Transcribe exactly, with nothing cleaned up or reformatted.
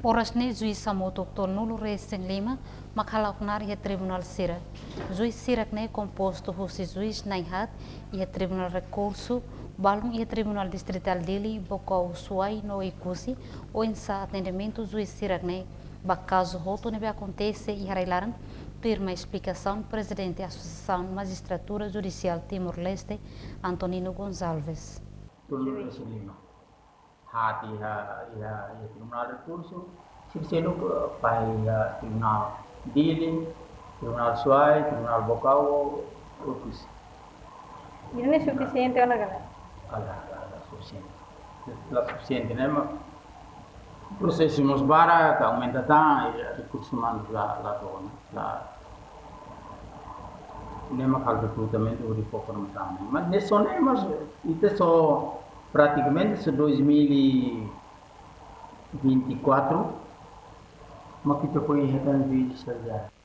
Oras ne'e juís hamutuk tolunulu-resin-lima mak hala'o knaar iha tribunál sira. Juís sira-ne'e kompostu husi juís na'in-haat iha Tribunál Rekursu, balun iha Tribunál Distritál Dili, Baucau, Suai no Oekusi, oinsá atendimentu juís sira-ne'e ba kazu hotu ne'ebé akontese iha rai-laran, tuir mai esplikasaun Prezidente Asosiasaun Majistratura Judisiál Timor-Leste, Antonino Gonçalves. Tolunulu-resin-lima. Haat iha, iha, iha Tribunál Rekursu, sira seluk, eh, ba iha Tribunál Dili, Tribunál Suai, Tribunál Baucau, Oekusi. Ida-ne'e sufisiente ona ka lae? Ka lae, ka lae, la sufisiente. La sufisiente, ne'e mak prosesu mós barak, aumenta tan, i rekursu umanus la, la to'o ona, la, ne'e mak halo rekrutamentu hodi foka no tan. Mas ne'e só, ne'e mas, ita só, pratikamente só dois mil e vinte e quatro, mak ita foin hetan juís estajiáriu.